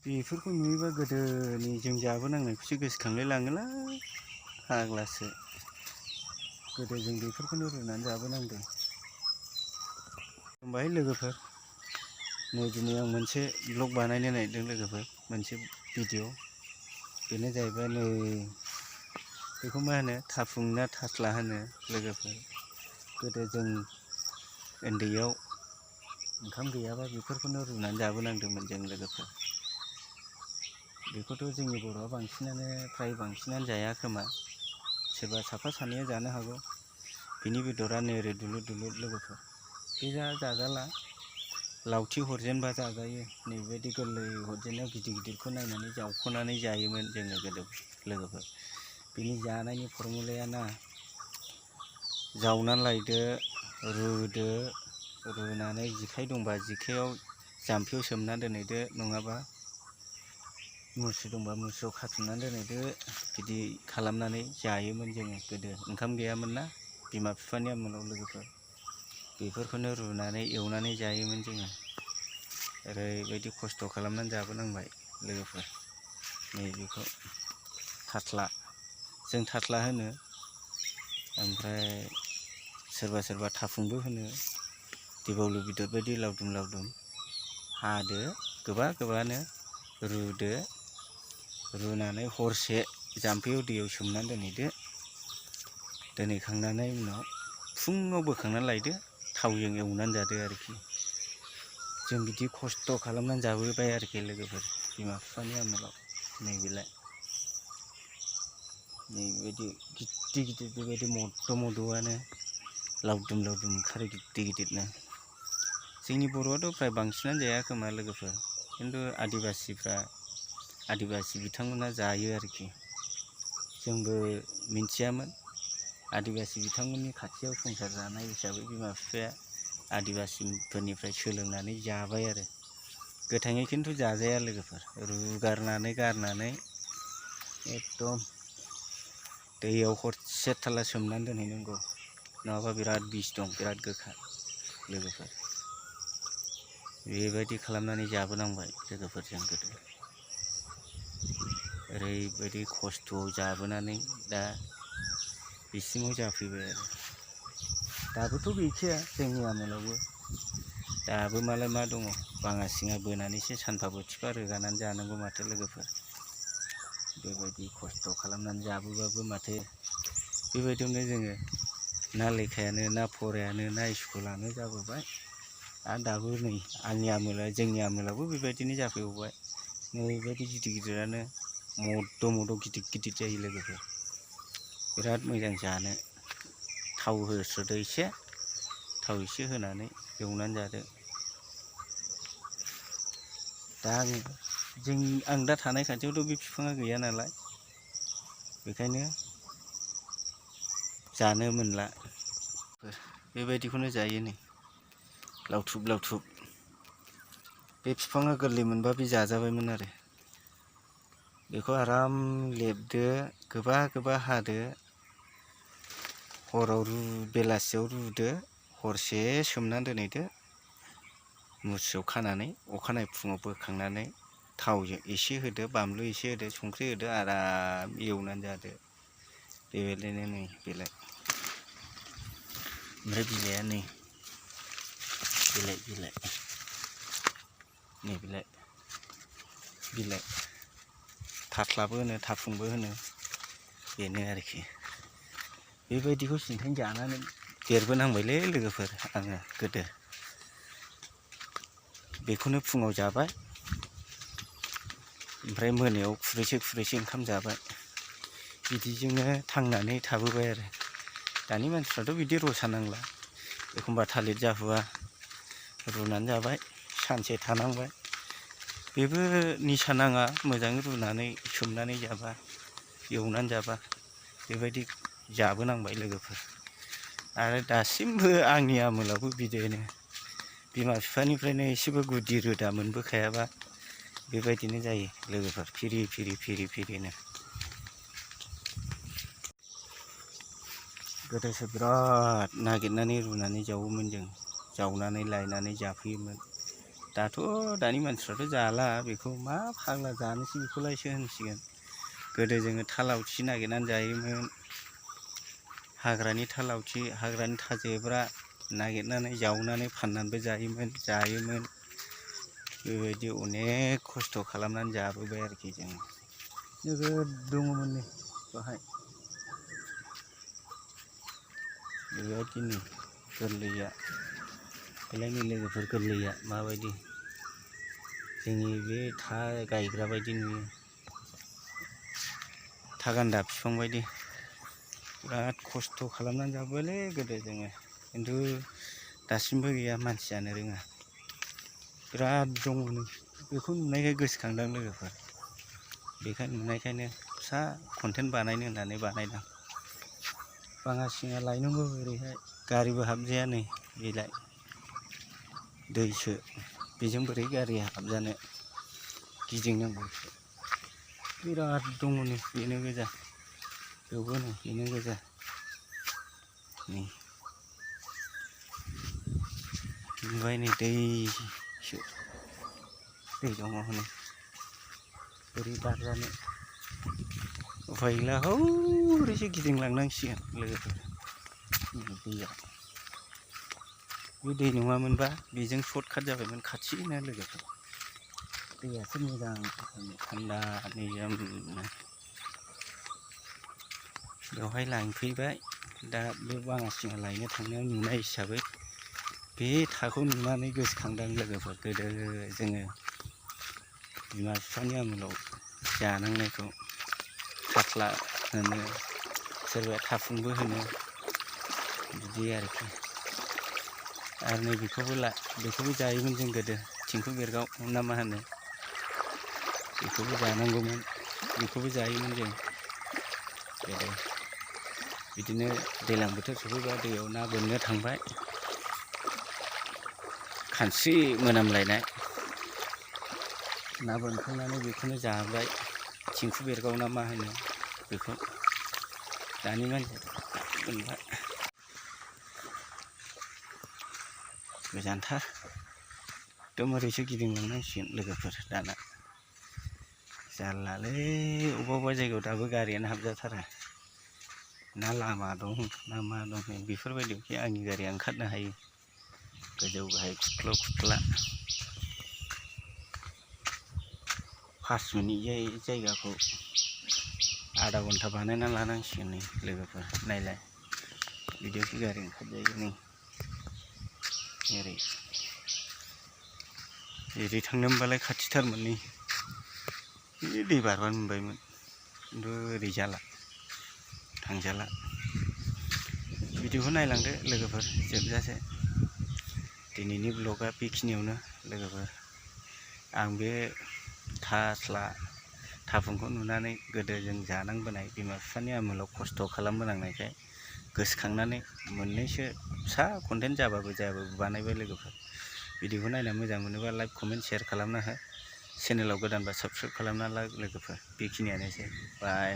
बेफोरखौ नुयोबा गोदोनि जों जाबोनांनायखौसो गोसोखांलाय लाङोला फाग्लासो। गोदो जों बेफोरखौनो रुनानै जाबोनांदों। होमबाय लोगोफोर, नै दिनै आं मोनसे ब्लग बानायनो नागिरदों लोगोफोर, मोनसे भिडिअ'। बेनो जाहैबाय नै बेखौ मा होनो थाफुं ना थास्ला होनो लोगोफोर। गोदो जों उन्दैयाव ओंखाम गैयाबा बेफोरखौनो रुनानै जाबोनांदोंमोन जों लोगोफोर। बेखौथ' जोंनि बर'आ बांसिनानो फ्राय बांसिनानो जाया खोमा, सोरबा साफा सानैया जानो हागौ। बिनि बेदरा नै ओरै दुलुर दुलुर लोगोफोर, बे जाजाला। लावथि हरजेनबा जाजायो, नैबायदि गोरलै हरजेननायाव गिदिर गिदिरखौ नायनानै जावख'नानै जायोमोन जोङो गोदो लोगोफोर। बिनि जानायनि फरमुलाया ना, जावनानै लायदो, रुदो, रुनानै जेखाइ दंबा जेखाइयाव जाम्फैयाव सोमना दोनहैदो, नङाबा मुस्रि दंबा मुस्रियाव खाथुमनानै दोनहैदो। बिदि खालामनानै जायोमोन जोङो गोदो। ओंखाम गैयामोन ना बिमा बिफानि आमोलाव लोगोफोर। बेफोरखौनो रुनानै एवनानै जायोमोन जोङो। ओरैबायदि खस्थ' खालामनानै जाबोनांबाय लोगोफोर। नैबेखौ थास्ला, जों थास्ला होनो, ओमफ्राय सोरबा सोरबा थाफुंबो होनो। दिबावलु बेदर बायदि लावदुम लावदुम। हादो गोबा गोबानो, रुदो, रुनानै हरसे जाम्फैयाव दैयाव सोमनानै दोनहैदो। दोनहैखांनानै उनाव फुङाव बोखांनानै लायदो, थावजों एवनानै जादो आरोखि। जों बिदि खस्थ' खालामनानै जाबोबाय आरोखि लोगोफोर बिमा बिफानि आमोलाव। नैबेलाय नैबेबायदि गिदिर गिदिर बेबायदि मद' मद'आनो लावदुम लावदुम ओंखारो गिदिर गिदिरनो। जोंनि बर'आथ' फ्राय बांसिनानो जाया खोमा लोगोफोर, खिन्थु आदिबासि बिथांमोना जायो आरोखि। जोंबो मिथियामोन। आदिबासि बिथांमोननि खाथियाव संसार जानाय हिसाबै बिमा बिफाया आदिबासिफोरनिफ्राय सोलोंनानै जाबाय आरो। गोथाङै खिन्थु जाजाया लोगोफोर, रुगारनानै गारनानै एकदम दैयाव हरसे थाला सोमनानै दोनहैनांगौ, नङाबा बिराद बिस दं, बिराद गोखा लोगोफोर। बेबायदि खालामनानै जाबोनांबाय लोगोफोरजों गोदो। ओरैबायदि खस्थ'आव जाबोनानै दा बिसिमाव जाफैबाय आरो। दाबोथ' गैखाया जोंनि आमोलावबो। दाबो मालाय मा दङ, बाङा सिङा बोनानैसो सानफा बोथिफा रोगानानै जानांगौ माथो लोगोफोर। बेबायदि खस्थ' खालामनानै जाबोबाबो माथो बेबायदियावनो जोङो ना लेखायानो, ना फरायानो, ना स्कुलानो जाबोबाय। आरो दाबो नै जोंनि आमोलावबो बेबायदिनो जाफैबावबाय। नैबायदि गिदिर गिदिरानो मद' मद' गिदिर गिदिर जायो लोगोफोर। बिराद मोजां जानो। थाव होस्रोदो एसे, थाव एसे होनानै एवनानै जादो। दा आं दा थानाय खाथियावथ' बे बिफाङा गैया नालाय, बेखायनो जानो मोनला। बेबायदिखौनो जायो नै लावथुब लावथुब। बे बिफाङा गोरलै मोनबा बे जाजाबायमोन आरो। बेखौ आराम लेबदो, गोबा गोबा हादो, बेलासियाव रुदो, हरसे सोमनानै दोनहैदो मुस्रियाव खानानै, अखानायै फुङाव बोखांनानै थावजों एसे होदो, बानलु एसे होदो, संख्रि होदो, आराम एवनानै जादो। बेबायदिनो नै बेलाय। ओमफ्राय बिलाइआ नै बिलाइ नै बिलाइ थास्लाबो होनो, थाफुंबो होनो, बेनो आरोखि। बेबायदिखौ सिन्थाय जानानै देरबोनांबायलै लोगोफोर आङो गोदो। बेखौनो फुङाव जाबाय, ओमफ्राय मोनायाव खुरैसे ओंखाम जाबाय। बिदिजोंनो थांनानै थाबोबाय आरो। दानि मानसिफ्राथ' बिदि रसा नांला। एखमबा थालिर जाहुआ रुनानै जाबाय, सानसे थानांबाय। बेबो निसा नाङा, मोजाङै रुनानै सोमनानै जाबा, एवनानै जाबा। बेबायदि जाबोनांबाय लोगोफोर। आरो दासिमबो आंनि आमोलावबो बिदिनो। बिमा बिफानिफ्रायनो एसेबो गुदि रोदा मोनबोखायाबा बेबायदिनो जायो लोगोफोर, फिरि फिरिनो। गोदोसो बिराद नागिरनानै रुनानै जावोमोन जों, जावनानै लायनानै जाफैयोमोन। दानि मानसिफ्राथ' जाला बेखौ मा फाग्ला जानोसै बेखौलायसो होनसिगोन। गोदो जोङो थालावथि नागिरनानै जायोमोन, हाग्रानि थालावथि, हाग्रानि थाजेब्रा नागिरनानै जावनानै फाननानैबो जायोमोन। बेबायदि अनेक खस्थ' खालामनानै जाबोबाय आरोखि जों। नोगोद दङमोन नै बाहाय बेबायदिनो गोरलैया बेलायनि लोगोफोर गोरलैया माबायदि जोंनि बे था गायग्रा बायदि नुयो, थागान्दा बिफां बायदि बिराद खस्थ' खालामनानै जाबोबायलै गोदो जोङो। खिन्थु दासिमबो गैया, मानसियानो रोङा। बिराद दङनो बेखौ नुनायखाय गोसोखांदां लोगोफोर। बेखौ नुनायखायनो फिसा कन्टेन्ट बानायनो होननानै बानायदां। बाङासिङा लायनांगौ ओरैहाय गारिबो हाबजाया नै बेलाय दैसो, बेजों बोरै गारि हाबजानो गिदिंनांगौसो। बिराद दङनो बेनो गोजा, बेवबो नै बेनो गोजा नै। ओमफ्राय नै दैसो, दै दङ हनै बोरै बारजानो। उफाय गैला हौरैसो गिदिंलांनांसिगोन लोगोफोर। दैया बे दै नङामोनबा बेजों सर्टकाट जाबायमोन खाथिनो लोगोफोर। दैयासो मोजां थान्दा निजोमनो। बेवहाय लांफैबाय। दा बे बाङासिङा लायनो थांनायाव नुनाय हिसाबै बे थाखौ नुनानै गोसोखांदां लोगोफोर। गोदो जोङो बिमा बिफानि आमोलाव जानांनायखौ। खाख्ला होनो, सोरबाया थाफुंबो होनो, बिदि आरोखि। आरो नै बेखौबो जायोमोन जों गोदो, थिंखु बेरगाव ना मा होनो, बेखौबो जानांगौमोन, बेखौबो जायोमोन जों गोदो। बिदिनो दैज्लां बोथोर सफैबा दैयाव ना बोननो थांबाय, खानस्रि मोनामलायनाय ना बोनखांनानै बेखौनो जाबाय, थिंखु बेरगाव ना मा होनो बेखौ। दानि मानसिया मोनला, गोजानथार एकदम ओरैसो गिदिंलांनांसिगोन लोगोफोर दाना। जारलालै अबेबा जायगायाव दाबो गारियानो हाबजाथारा। ना लामा दं ना मा दं, बेफोरबायदियावखि आंनि गारिया ओंखारनो हायो। गोजौ गाहाय खुख्ल' खुख्ला। 5 मिनिट जायगाखौ आधा घन्टा बानायना लानांसिगोन नै लोगोफोर। नायलाय बिदियावसो गारि ओंखारजायो नै। ओरै थांनो मोनबालाय खाथिथारमोन नै, दै बारबानो मोनबायमोन। खिन्थु ओरै जाला, थांजाला। भिडिअखौ नायलांदो लोगोफोर जोबजासे। दिनैनि ब्लगआ बेखिनियावनो लोगोफोर। आं बे थाफुंखौ नुनानै गोदो जों जानांबोनाय, बिमा बिफानि आमोलाव खस्थ' खालामबोनांनायखाय गोसोखांनानै मोननैसो फिसा कन्टेन्ट जाबाबो बानायबाय लोगोफोर। भिडिअखौ नायना मोजां मोनोबा लाइक, कमेन्ट, शेयार खालामना हो। चेनेलाव गोदानबा साबस्क्राइब खालामना ला लोगोफोर। बेखिनियानोसै, बाय।